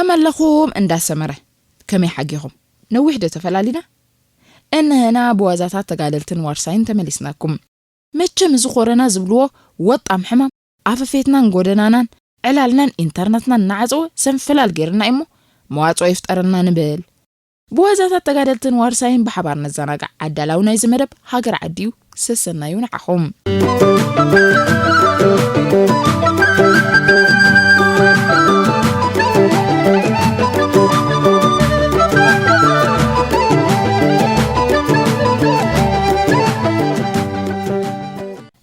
እመለኹም እንዳሰመረ፣ ከመይ ሓጊኹም? ነዊሕ ዶ ተፈላሊና? እንህና ብዋዛታት ተጋደልትን ዋርሳይን ተመሊስናኩም። መቸም እዚ ኮረና ዝብልዎ ወጣም ሕማም ኣፈፌትናን ጎደናናን ዕላልናን ኢንተርነትናን እናዓጸወ ሰንፈላል ገይርና እሞ መዋጽኦ ይፍጠረና ንብል። ብዋዛታት ተጋደልትን ዋርሳይን ብሓባር ነዘናጋዕ። ኣዳላዊ ናይዚ መደብ ሃገር ዓዲ እዩ። ሰሰናዩ ንዓኹም።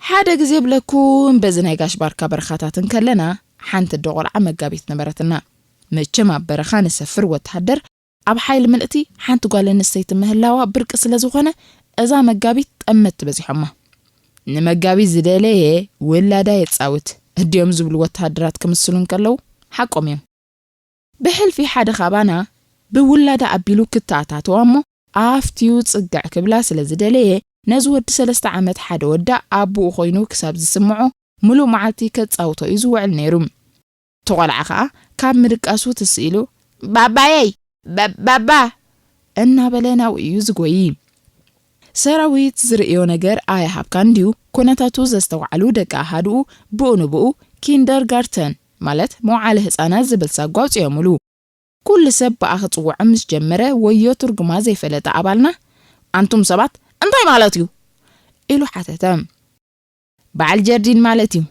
ሓደ ግዜ ብለኩም በዚ ናይ ጋሽ ባርካ በረኻታት እንከለና ሓንቲ ኣደ ቆልዓ መጋቢት ነበረትና። መቸም ኣብ በረኻ ንሰፍር ወተሃደር ኣብ ሓይሊ ምልእቲ ሓንቲ ጓል ኣንስተይቲ ምህላዋ ብርቂ ስለ ዝኾነ እዛ መጋቢት ጠመት በዚሖማ። ንመጋቢት ዝደለየ ውላዳ የጻውት እድዮም ዝብሉ ወተሃደራት ክምስሉ እንከለዉ ሓቆም እዮም። ብሕልፊ ሓደ ካባና ብውላዳ ኣቢሉ ክተኣታተዋ እሞ ኣፍትዩ ጽግዕ ክብላ ስለ ዝደለየ ነዚ ወዲ ሰለስተ ዓመት ሓደ ወዳ ኣቦኡ ኮይኑ ክሳብ ዝስምዖ ምሉእ መዓልቲ ከጻውቶ እዩ ዝውዕል ነይሩ። እቲ ቆልዓ ኸኣ ካብ ምድቃሱ ትስኢሉ "ባባየይ! ባ-፣ ባባ!" እናበለ ናብኡ እዩ ዝጎዪ። ሰራዊት ዝርእዮ ነገር ኣይሃብካን ድዩ? ኩነታቱ ዘስተውዓሉ ደቂ ኣሃድኡ ብኡ ንብኡ ኪንደርጋርተን ማለት መውዓሊ ህጻናት ዝብል ሳጓ ኣውጺኦምሉ። ኩሉ ሰብ ብኣ ክጽውዖም ምስ ጀመረ ወዮ ትርጉማ ዘይፈለጠ ኣባልና "ኣንቱም ሰባት እንታይ ማለት እዩ?" ኢሉ ሓተተ። "በዓል ጀርዲን ማለት እዩ"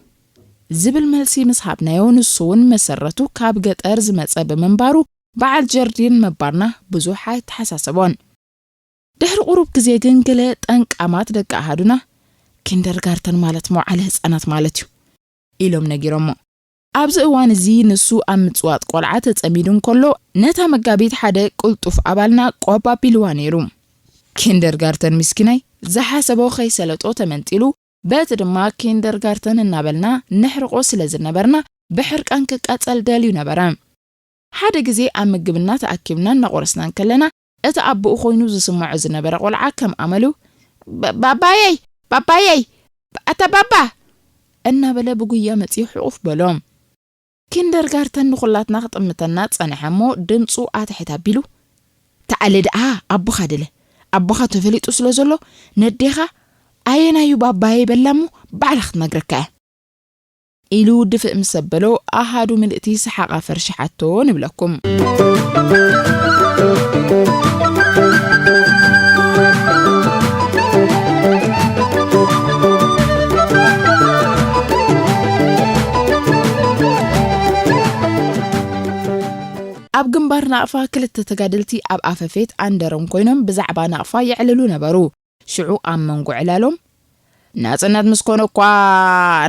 ዝብል መልሲ ምስ ሃብናዮ ንሱ እውን መሰረቱ ካብ ገጠር ዝመጸ ብምንባሩ በዓል ጀርዲን ምባልና ብዙሕ ኣይተሓሳሰቦን። ድሕሪ ቁሩብ ግዜ ግን ገለ ጠንቃማት ደቂ ኣሃዱና "ኪንደርጋርተን ማለት መውዓሊ ህጻናት ማለት እዩ" ኢሎም ነጊሮሞ። ኣብዚ እዋን እዚ ንሱ ኣብ ምጽዋጥ ቆልዓ ተጸሚዱ እንከሎ ነታ መጋቢት ሓደ ቅልጡፍ ኣባልና ቆብ ኣቢልዋ ነይሩ። ኪንደርጋርተን ምስኪናይ ዝሓሰቦ ከይሰለጦ ተመንጢሉ በቲ ድማ ኪንደርጋርተን እናበልና ነሕርቆ ስለ ዝነበርና ብሕርቃን ክቃጸል ደልዩ ነበረ። ሓደ ግዜ ኣብ ምግብና ተኣኪብና እናቆረስና እንከለና እቲ ኣቦኡ ኮይኑ ዝስምዖ ዝነበረ ቆልዓ ከም ኣመሉ "ባ-፣ ባባየይ! ባባየይ! ኣታ ባባ!" እናበለ ብጉያ መጺኡ ሕቑፍ በሎ። ኪንደርጋርተን ንኹላትና ክጥምተና ጸንሐ እሞ ድምጹ ኣትሕት ኣቢሉ "ተኣለ ደኣ ኣቦኻ ድለ፣ ኣቦኻ ተፈሊጡ ስለ ዘሎ ነዴኻ ኣየናዩ ባባየይ በላ እሞ ባዕላ ክትነግረካ እያ" ኢሉ ድፍእ ምስ ኣበሎ ኣሃዱ ምልእቲ ሰሓቓ ፈርሽሓቶ ንብለኩም። ኣብ ግንባር ናቕፋ ክልተ ተጋደልቲ ኣብ ኣፈፌት ኣንደሮም ኮይኖም ብዛዕባ ናቕፋ የዕልሉ ነበሩ። ሽዑ ኣብ መንጎ ዕላሎም "ናጽነት ምስ ኮነ እኳ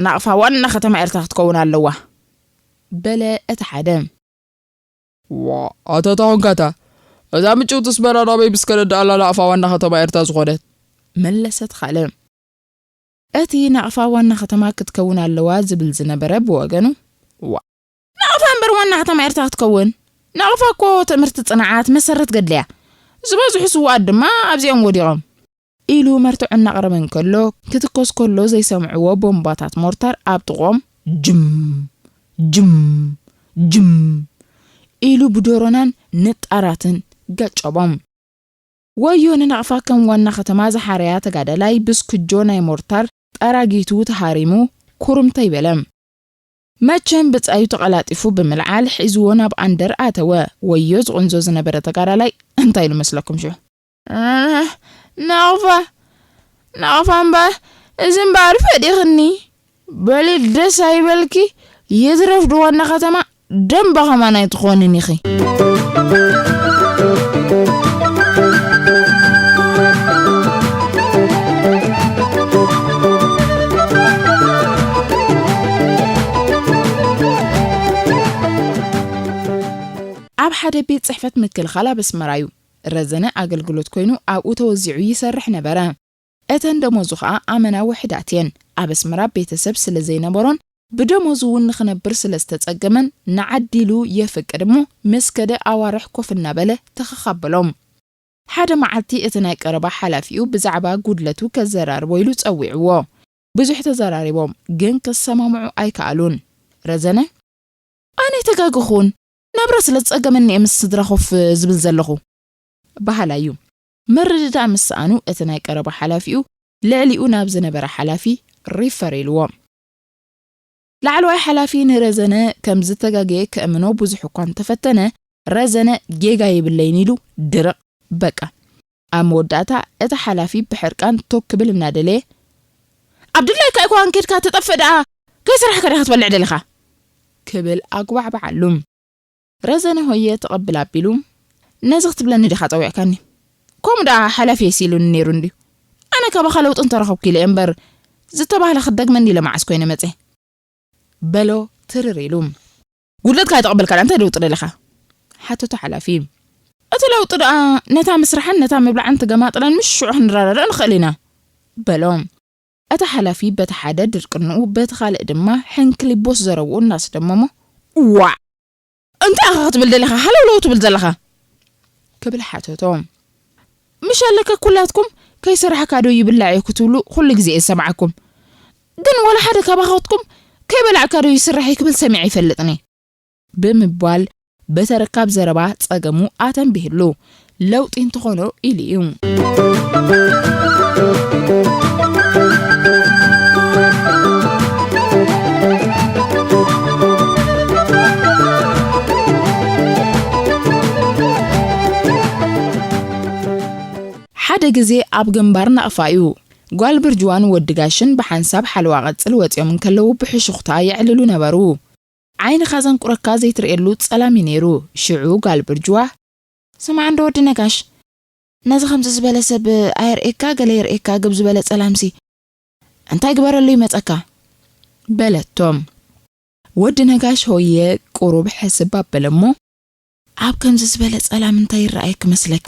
ናቕፋ ዋና ከተማ ኤርትራ ክትከውን ኣለዋ" በለ እቲ ሓደ። "ዋ፣ ኣታ እንታይ ኮንካ እታ? እዛ ምጭውቲ ኣስመራ ናበይ ምስ ከደት ደኣ ኣላ ናቕፋ ዋና ከተማ ኤርትራ ዝኾነት?" መለሰ እቲ ካልእ። እቲ ናቕፋ ዋና ከተማ ክትከውን ኣለዋ ዝብል ዝነበረ ብወገኑ "ዋ፣ ናቕፋ እምበር ዋና ከተማ ኤርትራ ክትከውን? ናቕፋ እኮ ትእምርቲ ጽንዓት መሰረት ገድሊ እያ። ዝበዝሑ ስዉኣት ድማ ኣብዚኦም ወዲቖም" ኢሉ መርትዖ እናቕረበ እንከሎ፣ ክትኮስ ከሎ ዘይሰምዕዎ ቦምባታት ሞርታር ኣብ ጥቕኦም ጅም፣ ጅም፣ ጅም ኢሉ ብዶሮናን ንጣራትን ገጨቦም። ወዮ ንናቕፋ ከም ዋና ከተማ ዝሓረያ ተጋዳላይ ብስክጆ ናይ ሞርታር ጠራጊቱ ተሃሪሙ ኩርምተይ በለ። መቸም ብጻዩ ተቐላጢፉ ብምልዓል ሒዝዎ ናብ ኣንደር ኣተወ። ወዮ ዝቕንዞ ዝነበረ ተጋዳላይ እንታይ ኢሉ መስለኩም ሽዑ? "ኣህ፣ ናቕፋ፣ ናቕፋ እምበኣር፣ እዚ እምበኣር ፈዲኽኒ። በሊ ደስ ኣይበልኪ፣ ይትረፍ ዶ ዋና ከተማ ደምባ ከማን ኣይትኾንን ኢኺ።" ኣብ ሓደ ቤት ጽሕፈት ምክልኻል ኣብ ኣስመራ እዩ። ረዘነ ኣገልግሎት ኮይኑ ኣብኡ ተወዚዑ ይሰርሕ ነበረ። እተን ደሞዙ ኸኣ ኣመና ውሕዳት እየን። ኣብ ኣስመራ ቤተሰብ ስለ ዘይነበሮን ብደሞዙ እውን ንኽነብር ስለ ዝተጸገመን ንዓዲ ኢሉ የፍቅድ እሞ ምስ ከደ ኣዋርሕ ኮፍ እናበለ ተኸኻበሎም። ሓደ መዓልቲ እቲ ናይ ቀረባ ሓላፊኡ ብዛዕባ ጉድለቱ ከዘራርቦ ኢሉ ጸዊዕዎ። ብዙሕ ተዘራሪቦም፣ ግን ክሰማምዑ ኣይከኣሉን። ረዘነ "ኣነ ኣይተጋገኹን፣ ናብራ ስለ ዝጸገመኒ እየ ምስ ስድራ ኮፍ ዝብል ዘለኹ። በሃላይ እዩ። ምርድዳእ ምስ ሰኣኑ እቲ ናይ ቀረባ ሓላፊኡ ልዕሊኡ ናብ ዝነበረ ሓላፊ ሪፈር ኢልዎ። ላዕለዋይ ሓላፊ ንረዘነ ከም ዝተጋገየ ከእምኖ ብዙሕ እኳ እንተፈተነ፣ ረዘነ ጌጋ የብለይን ኢሉ ድርቕ። በቃ። ኣብ መወዳእታ እቲ ሓላፊ ብሕርቃን ቶክ ክብል እናደለየ፣ "ኣብ ድላይካ እኳ እንኬድካ ትጠፍእ ደኣ፣ ከይሰራሕካ ዲኻ ክትበልዕ ደሊኻ?" ክብል ኣጉባዕባዓሉ። ረዘነ ሆየ ተቐብል ኣቢሉ፣ "ነዚ ክትብለኒ ዲኻ ጸዊዕካኒ? ከምኡ ደኣ ሓላፊየስ ኢሉኒ ነይሩ እንድዩ። ኣነ ካባኻ ለውጢ እንተረኸብኩ ኢለ እየ እምበር፣ ዝተባህለ ክትደግመኒ ኢለ መዓስ ኮይነ መጸ?" በሎ ትርር ኢሉ። "ጉድለትካ ኣይተቐበልካን፣ እንታይ ለውጢ ደሊኻ?" ሓተቶ ሓላፊ። "እቲ ለውጢ ደኣ ነታ ምስራሕን ነታ ምብላዕን ትገማጥለን ምስ ሽዑ ክንረዳዳእ ንኽእል ኢና" በሎ። እቲ ሓላፊ በቲ ሓደ ድርቅንኡ በቲ ካልእ ድማ ሕንክሊቦስ ዘረብኡ እናስደመሞ፣ "ዋዕ! እንታይ ኢኻ ክትብል ደሊኻ ሃለውለው ትብል ዘለኻ?" ክብል ሓተቶ። "ምሽ ኣለካ ኩላትኩም ከይሰራሕካ ዶ ይብላዕ እዩ ክትብሉ ኩሉ ግዜ እየ ዝሰምዓኩም። ግን ዋላ ሓደ ካባኻትኩም ከይበላዕካ ዶ ይስራሕ እዩ ክብል ሰሚዐ ይፈልጥኒ?" ብምባል በተረካብ ዘረባ ጸገሙ ኣተንቢህሉ። ለውጢ እንተኾኖ ኢሉ እዩ። ሓደ ግዜ ኣብ ግንባር ናቕፋ እዩ። ጓል ብርጅዋን ወዲ ጋሽን ብሓንሳብ ሓለዋ ቀጽል ወጺኦም እንከለዉ ብሕሹኽታ የዕልሉ ነበሩ። ዓይንኻ ዘንቁረካ ዘይትርእየሉ ጸላም እዩ ነይሩ። ሽዑ ጋል ብርጅዋ፣ "ስማዕ እንዶ ወዲ ነጋሽ፣ ነዚ ከምዚ ዝበለ ሰብ ኣየርእየካ፣ ገለ የርእየካ ግብ ዝበለ ጸላምሲ እንታይ ግበረሉ ይመጸካ?" በለቶም። ወዲ ነጋሽ ሆየ ቁሩብ ሕስብ ኣበለ እሞ፣ "ኣብ ከምዚ ዝበለ ጸላም እንታይ ይረኣየኪ መስለኪ?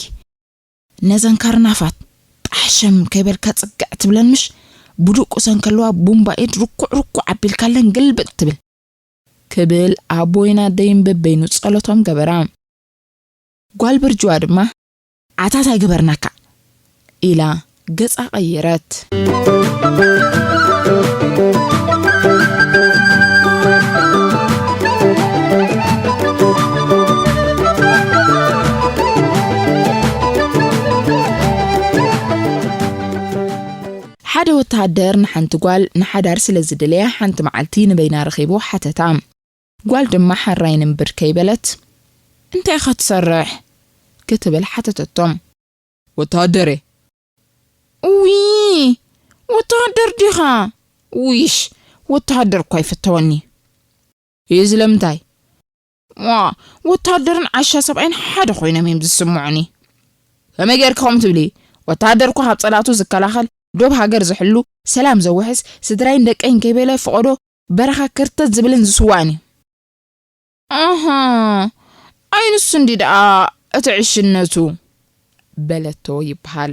ነዘን ካርናፋት ጣሕሸም ከይበልካ ጽግዕ ትብለን ምሽ? ብድቁሰን ከለዋ ቡምባ ኢድ ርኩዕ ርኩዕ ኣቢልካለን ግልብጥ ትብል" ክብል ኣቦይን ኣደይን በበይኑ ጸሎቶም ገበራ። ጓል ብርጅዋ ድማ፣ "ኣታ እንታይ ገበርናካ?" ኢላ ገጻ ቀየረት። ሓደ ወተሃደር ንሓንቲ ጓል ንሓዳር ስለ ዝደለያ ሓንቲ መዓልቲ ንበይና ረኺቡ ሓተታ። ጓል ድማ ሓራይ ንንብድ ከይበለት፣ "እንታይ ኢኻ ትሰርሕ?" ክትብል ሓተተቶም። "ወተሃደር እየ።" "ውይ፣ ወተሃደር ዲኻ? ውይሽ፣ ወተሃደር እኳ ይፈተወኒ። ይህ ስለምንታይ?" "ዋ፣ ወተሃደርን ዓሻ ሰብኣይን ሓደ ኮይኖም እዮም ዝስምዑኒ።" "ከመይ ጌርኪ ከምኡ ትብሊ? ወተሃደር እኳ ካብ ጸላእቱ ዝከላኸል፣ ዶብ ሃገር ዝሕሉ፣ ሰላም ዘውሕስ፣ ስድራይን ደቀይን ከይበለ ፈቐዶ በረኻ ክርተት ዝብልን ዝስዋእን እዩ።" "ኣሃ፣ ኣይ ንሱ እንዲ ደኣ እቲ ዕሽነቱ" በለቶ ይበሃል።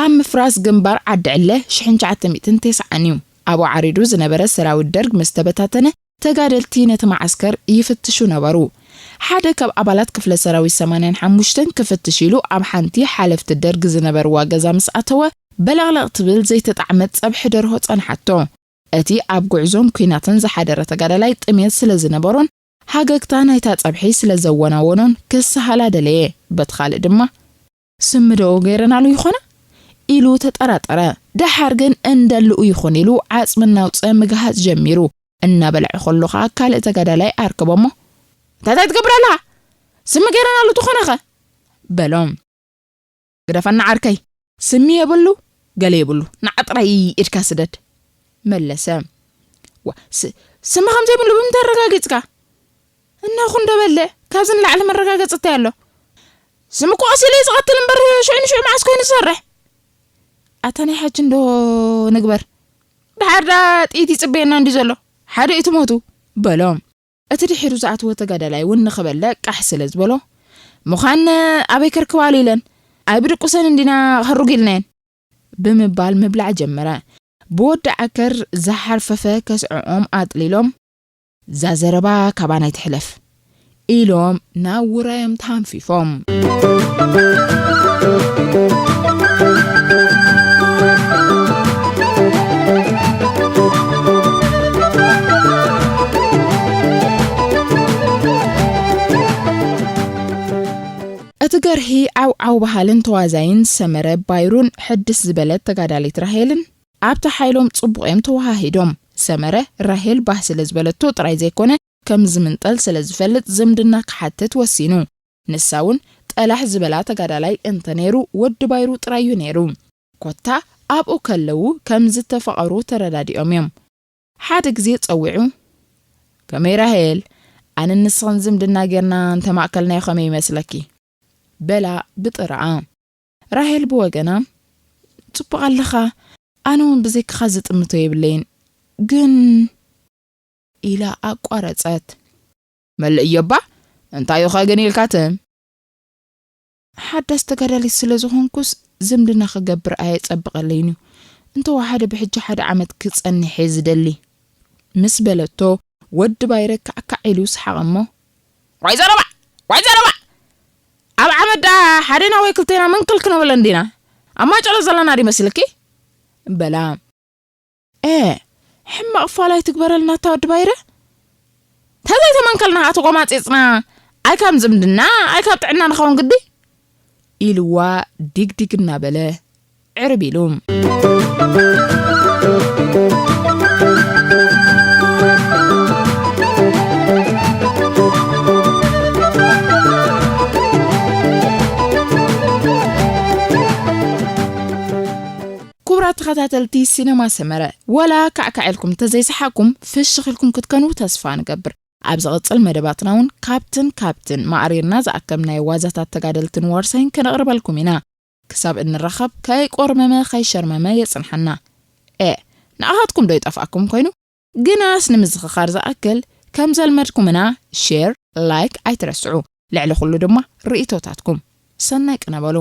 ኣብ ምፍራስ ግንባር ዓዲ ዕለ ሽሕን ትሽዓተ ሚእትን ተስዓን እዩ። ኣብኡ ዓሪዱ ዝነበረ ሰራዊት ደርግ ምስ ተበታተነ፣ ተጋደልቲ ነቲ መዓስከር ይፍትሹ ነበሩ። ሓደ ካብ ኣባላት ክፍለ ሰራዊት ሰማንያን ሓሙሽተን ክፍትሽ ኢሉ ኣብ ሓንቲ ሓለፍቲ ደርግ ዝነበርዋ ገዛ ምስ ኣተወ፣ በለቕለቕ ትብል ዘይተጣዕመት ጸብሒ ደርሆ ጸንሓቶ። እቲ ኣብ ጉዕዞን ኲናትን ዝሓደረ ተጋዳላይ ጥሜት ስለ ዝነበሮን ሃገግታ ናይታ ጸብሒ ስለ ዘወናወኖን ክስሃላ ደለየ። በቲ ካልእ ድማ፣ "ስሚ ዶ ገይረናሉ ይኾና?" ኢሉ ተጠራጠረ። ደሓር ግን እንደልኡ ይኹን ኢሉ ዓጽሚ እናውጸ ምግሃጽ ጀሚሩ። እናበልዐ ከሎ ኸኣ ካልእ ተጋዳላይ ኣርክቦ እሞ፣ "እንታይ እንታይ ትገብር ኣለኻ? ስሚ ገይረናሉ ትኾነኸ?" በሎ። "ግደፈና ዓርከይ፣ ስሚ የብሉ፣ ገለ የብሉ፣ ንዓ ጥራይ ኢድካ ስደድ" መለሰ። "ዋ፣ ስ-፣ ስሚ ከም ዘይብሉ ብምንታይ ኣረጋጊጽካ?" "እነኹ እንዶ በልዕ፣ ካብዚ ንላዕሊ መረጋገጺ እንታይ ኣሎ? ስሚ እኮ ቀሲሉ እዩ ዝቐትል እምበር ሽዑ ንሽዑ መዓስ ኮይኑ ዝሰርሕ?" "ኣታ ናይ ሓጂ እንዶ ንግበር፣ ደሓር ደኣ ጥይት ይጽበየና እንድዩ ዘሎ፣ ሓደ እዩ እቲ ሞቱ" በሎ። እቲ ድሒሩ ዝኣተወ ተጋዳላይ እውን ንኽበልዕ ቃሕ ስለ ዝበሎ፣ "ምዃን ኣበይ ከርክባሉ ኢለን? ኣይብድቁሰን እንዲና ከሩግ ኢልናየን" ብምባል ምብላዕ ጀመረ። ብወዲ ዓከር ዝሓርፈፈ ከስዕዖም ኣጥሊሎም፣ "እዛ ዘረባ ካባና ኣይትሕለፍ" ኢሎም ናብ ውራዮም ተሃንፊፎም። እቲ ገርሂ ዓውዓው በሃልን ተዋዛይን ሰመረ ባይሩን ሕድስ ዝበለት ተጋዳሊት ራሄልን ኣብቲ ሓይሎም ጽቡቕ እዮም ተወሃሂዶም። ሰመረ ራሄል ባህ ስለ ዝበለቶ ጥራይ ዘይኮነ፣ ከም ዝምንጠል ስለ ዝፈልጥ ዝምድና ክሓትት ወሲኑ። ንሳ እውን ጠላሕ ዝበላ ተጋዳላይ እንተ ነይሩ ወዲ ባይሩ ጥራይ እዩ ነይሩ። ኮታ ኣብኡ ከለዉ ከም ዝተፋቐሩ ተረዳዲኦም እዮም። ሓደ ግዜ ጸዊዑ፣ "ከመይ ራሄል፣ ኣነን ንስኽን ዝምድና ጌርና እንተ ማእከልናዮ ከመይ ይመስለኪ?" በላ ብጥራኣ። ራሄል ብወገና፣ "ጽቡቕ ኣለኻ፣ ኣነ እውን ብዘይካኻ ዝጥምቶ የብለይን፣ ግን" ኢላ ኣቋረጸት። "መልእ እዮባ፣ እንታይ እዩ ኸ ግን ኢልካትም?" "ሓዳስ ተጋዳሊት ስለ ዝኾንኩስ ዝምድና ክገብር ኣየጸብቐለይን እዩ። እንተወሓደ ብሕጂ ሓደ ዓመት ክጸንሕ እየ ዝደሊ" ምስ በለቶ፣ ወዲ ባይረ ካዕካዕ ኢሉ ሰሓቐ እሞ፣ "ዋይ ዘረባ! ዋይ ዘረባ! ኣብ ዓመት ደኣ ሓደና ወይ ክልቴና መንከል ክነብለን ዲና? ኣብ ማጨሎ ዘለና ዲመስልኪ?" በላ። "ኤ፣ ሕማቕ ፋል ኣይትግበረልና እታ ወዲ ባይረ። ተዘይተመንከልና ኣተቆማጺጽና፣ ኣይ ካብ ዝምድና፣ ኣይ ካብ ጥዕና ንኸውን ግዲ?" ኢልዋ ዲግዲግ እናበለ ዕርብ ኢሉ። ክቡራት ተኸታተልቲ ሲነማ ሰመረ፣ ወላ ካዕካዕ ኢልኩም እንተዘይሰሓቅኩም፣ ፍሽኽ ኢልኩም ክትከኑ ተስፋ ንገብር። ኣብ ዝቕጽል መደባትና እውን ካብትን ካብትን ማዕሪርና ዝኣከብናዮ ዋዛታት ተጋደልትን ዋርሳይን ከነቕርበልኩም ኢና። ክሳብ እንራኸብ፣ ከይቆርመመ ከይሸርመመ የጽንሓና። ኤ፣ ንኣኻትኩም ዶ ይጠፍኣኩም ኮይኑ? ግናስ ንምዝኽኻር ዝኣክል፣ ከም ዘልመድኩምና ሼር፣ ላይክ ኣይትረስዑ። ልዕሊ ኩሉ ድማ ርእይቶታትኩም። ሰናይ ቅነ በሉ።